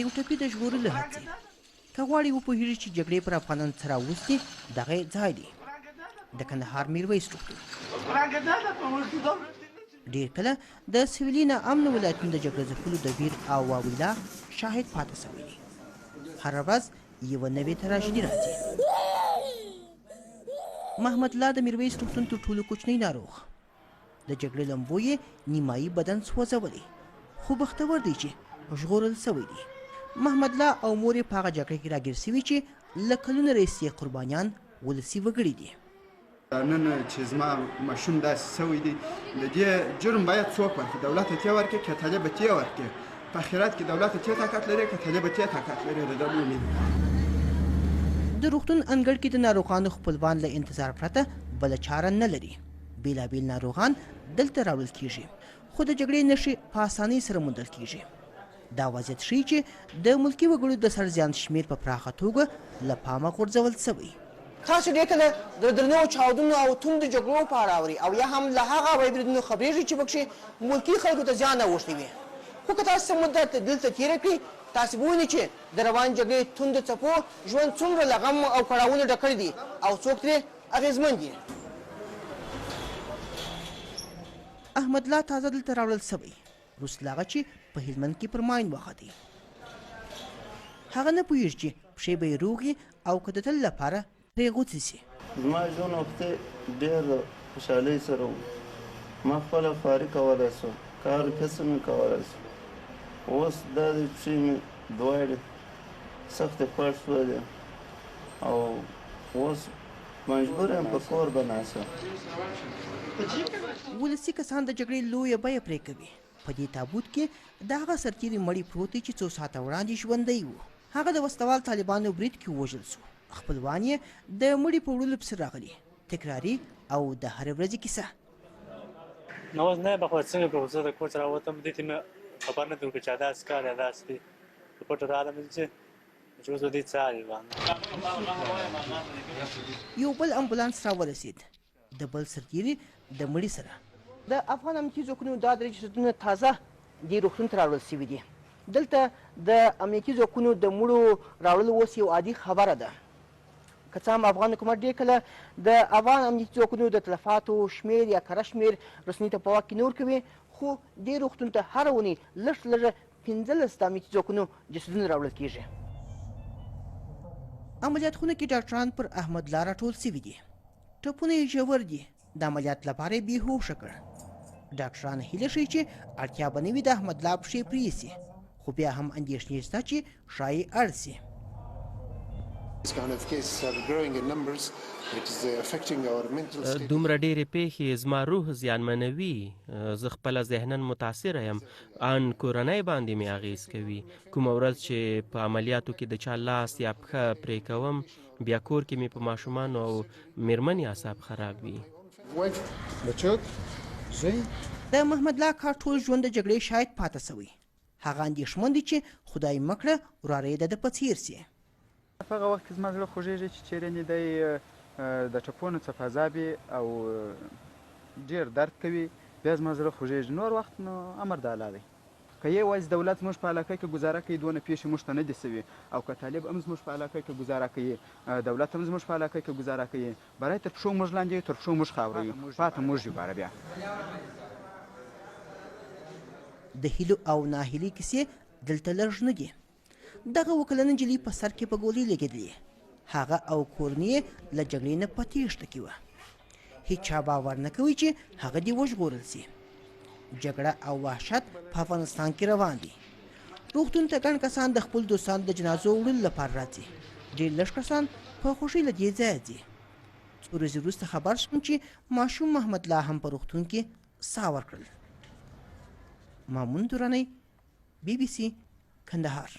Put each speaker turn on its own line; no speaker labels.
یو ټپي د ژغورلو هڅې. که غواړي وپوهیږي چې جګړې پر افغانانو څه راوستي، دغه یې ځای دی. د کندهار میرویس روغتون. ډېر کله د سویلي ناامنو ولایتونو د جګړه ځپلو د ویر او واویلا شاهد پاتې شوی دی. هره ورځ یوه نوې تراژیدي راځي. محمد الله د میرویس روغتون تر ټولو کوچنی ناروغ. د جګړې لمبو یې نیمایي بدن سوځولی، خو بختور دی چې ژغورل شوی دی. محمد الله او مور یې په هغه جګړه کې راګیر شوي چې له کلونو راهیسې یې قربانیان ولسي وګړي دي.
نن چې زما ماشوم داسې شوی دی، د دې جرم باید څوک ورکړي؟ دولت ته ورکړي که طالب ته ورکړي؟ په آخرت کې دولت ته طاقت لري که طالب ته طاقت لري؟ د ده لومې.
د روغتون انګړ کې د ناروغانو خپلوان له انتظار پرته بله چاره نه لري. بېلابېل ناروغان دلته راوړل کېږي، خو د جګړې نښې په اسانۍ سره موندل کېږي. دا وضعیت ښيي چې د ملکي وګړو د سر زیان شمېر په پراخه توګه له پامه غورځول شوی. تاسو ډېر کله د درنو چاودنو او توندو جګړو په اړه اورئ او یا هم له هغه هوایي بریدونو خبرېږئ چې پکښې ملکي خلکو ته زیان اوښتی وي. خو که تاسو څه موده دلته تېره کړئ، تاسو به ووینئ چې د روانې جګړې توندو څپو ژوند څومره له غم او کړاوونو ډک کړی دی او څوک ترې اغېزمن دي. احمد لا تازه دلته راوړل شوی، وروسته له هغه چې په هلمند کې پر ماین وختی. هغه نه پوهېږي چې پښې به یې روغې او که د تل لپاره پرې غوڅې شي.
زما ژوند وختې ډېر د خوشحالۍ سره و. ما خپله خواري کولای شوه، کار و کسب مې کولای شو. اوس دا دی پښې مې دواړې سختې خوږ شولې او اوس مجبور یم په کور به ناست یم.
ولسي کسان د جګړې لویه بیه پرې کوي. په دې تابوت کې د هغه سرتېري مړی پروت دی چې څو ساعته وړاندې ژوندی و. هغه د وسلهوال طالبانو برید کې ووژل شو. خپلوان یې د مړي په وړلو پسې راغلي. تکراري او د هرې ورځې کیسه.
نو اوس نه یم خو څنګه کړو زه د کور څخه راووتم دې ته مې خبر نه درکړ چې داسې کار یا داسې دی په پټه راغلم چې چې اوس به دې څه حال وي.
یو بل امبولانس راورسېد. د بل سرتیري د مړي سره. د افغان امنیتي ځواکونو دا درې جسدونه تازه دې روغتون ته راوړل شوي دي. دلته د امنیتي ځواکونو د مړو راوړل اوس یو عادي خبره ده. که څه هم افغان حکومت ډېر کله د افغان امنیتي ځواکونو د تلفاتو شمېر یا کره شمېر رسنیو ته په واک کې نه ورکوي، خو دې روغتون ته هره اونۍ لږ تر لږه 15 د امنیتي ځواکونو جسدونه راوړل کېږي. عملیات خونه کې ډاکټران پر احمد الله راټول شوي دي. ټپونه یې ژور دي، د عملیات لپاره یې بې هوښه کړ. ډاکټران هیله ښیي چې اړتیا به نه وي د احمد الله پښې پرې شي، خو بیا هم اندېښنې شته چې ښایي اړ شي.
دومره ډېرې پېښې زما روح زیانمنوي، زه خپله ذهناً متاثره یم، ان کورنۍ باندې مې اغېز کوي. کومه ورځ چې په عملیاتو کې د چا لاس یا پښه پرې کوم، بیا کور کې مې په ماشومانو او میرمنې اعصاب خراب وي.
د محمد لا کار ټول ژوند د جګړې شاهد پاته شوی. هغه اندېښمن دی چې خدای مه کړه وراره یې د ده په څېر شي.
په هغه وخت کې زما زړه خوږېږي چې چېرې یعنې دی د ټپونو څخه په عذاب وي او ډېر درد کوي، بیا زما زړه خوږېږي. نور وخت نو امر د الله دی. که یوازې دولت زموږ په علاقه کې ګوزاره کوي دونه پېښې موږ ته نه دي شوي او که طالب هم زموږ په علاقه کې ګوزاره کوي دولت هم زموږ په علاقه کې ګوزاره کوي باره تر پښو موږ لاندې یو تر پښو موږ خاوره یو پاته موږ یو باره بیا.
د هیلو او ناهیلۍ کیسې دلته لږ نه دي. دغه اووه کلنه نجلۍ په سر کې په ګولۍ لګېدلې. هغه او کورنۍ یې له جګړې نه په تېښته کې وه. هیچا باور نه کوي چې هغه دې وژغورل شي. جګړه او وحشت په افغانستان کې روان دي. روغتون ته ګڼ کسان د خپلو دوستانو د جنازو وړلو لپاره راځي. ډېر لږ کسان په خوښۍ له دې ځایه ځي. څو ورځې وروسته خبر شوم چې ماشوم محمد لا هم په روغتون کې ساه ورکړل. مامون درانی، بي بي سي، کندهار.